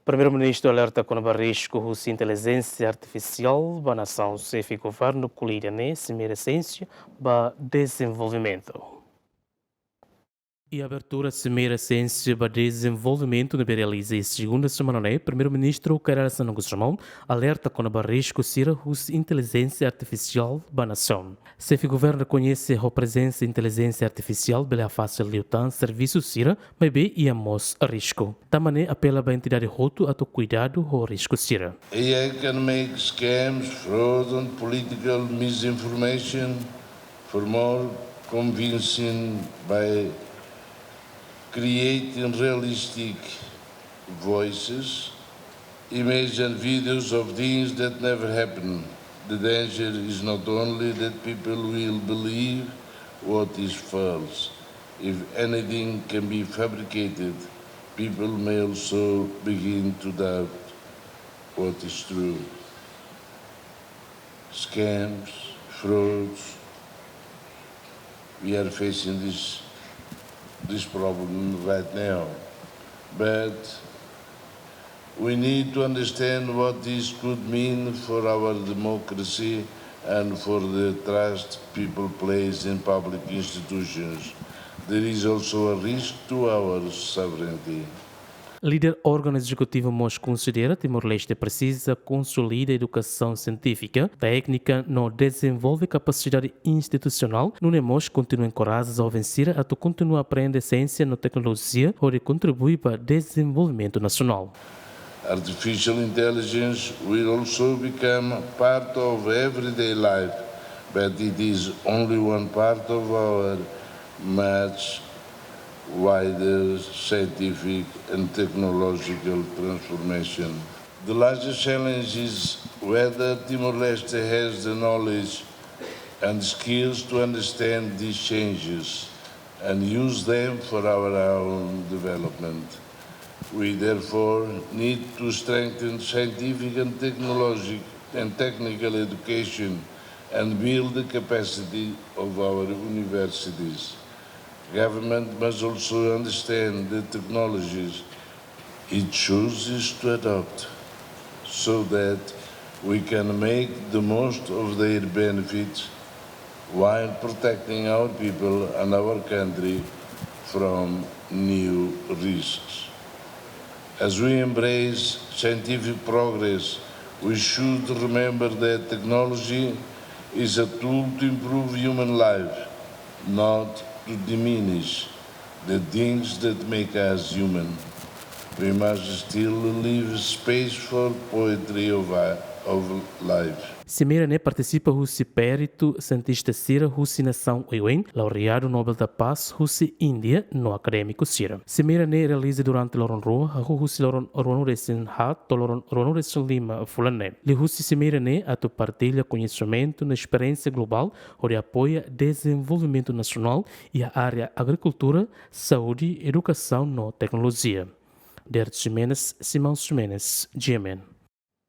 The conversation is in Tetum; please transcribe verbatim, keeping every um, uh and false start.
Primeiru-Ministru alerta kona-ba risku husi intelijénsia artifisiál ba nasaun. Xefe governu ko'alia ne'e simeira siénsia ba dezenvolvimentu. Iha abertura simeira siénsia ba dezenvolvimentu ne'ebé realiza iha segunda semana ne'e, Primeiru-Ministru Kay Rala Xanana Gusmão alerta kona-ba risku sira husi intelijénsia artifisiál ba nasaun. Xefe governu rekoñese ho prezensa intelijénsia artifisiál bele hafase liután servisu sira, maibé iha mós risku. Tanba ne'e apela ba entidade hotu atu kuidadu ho risku sira. A I can make scams, fraud and political misinformation for more convincing by creating realistic voices, images and videos of things that never happened. The danger is not only that people will believe what is false. If anything can be fabricated, people may also begin to doubt what is true. Scams, frauds, we are facing this, this problem right now. But we need to understand what this could mean for our democracy and for the trust people place in public institutions. There is also a risk to our sovereignty. Líder órgaun ezekutivu mós konsidera Timor-Leste presiza konsolida edukasaun sientífika, téknika no dezenvolve kapasidade institusionál, nune'e mós kontinua enkoraja joven sira atu kontinua aprende siénsia no teknolojia, hodi kontribui ba dezenvolvimentu nasionál. Artificial intelligence will also become part of everyday life, but it is only one part of our much wider scientific and technological transformation. The largest challenge is whether Timor-Leste has the knowledge and skills to understand these changes and use them for our own development. We therefore need to strengthen scientific and technologic and technical education and build the capacity of our universities. Government must also understand the technologies it chooses to adopt so that we can make the most of their benefits while protecting our people and our country from new risks. As we embrace scientific progress, we should remember that technology is a tool to improve human life, not to diminish the things that make us human. We must still leave space for poetry of, of life. Simeira ne'e partisipa husi peritu sientista sira husi nasaun oioin, laureadu Nobel da Paz husi Índia no akadémiku sira. Simeira ne'e realiza durante loron rua, hahú husi loron ruanulu-resin-haat to'o loron ruanulu-resin-lima fulan ne'e. Liuhusi simeira ne'e atu partilla koñesimentu no esperiénsia globál hodi apoia dezenvolvimentu nasionál iha área agrikultura, saúde, edukasaun no teknolojia. Derek Ximenes, Simão Ximenes, G M N.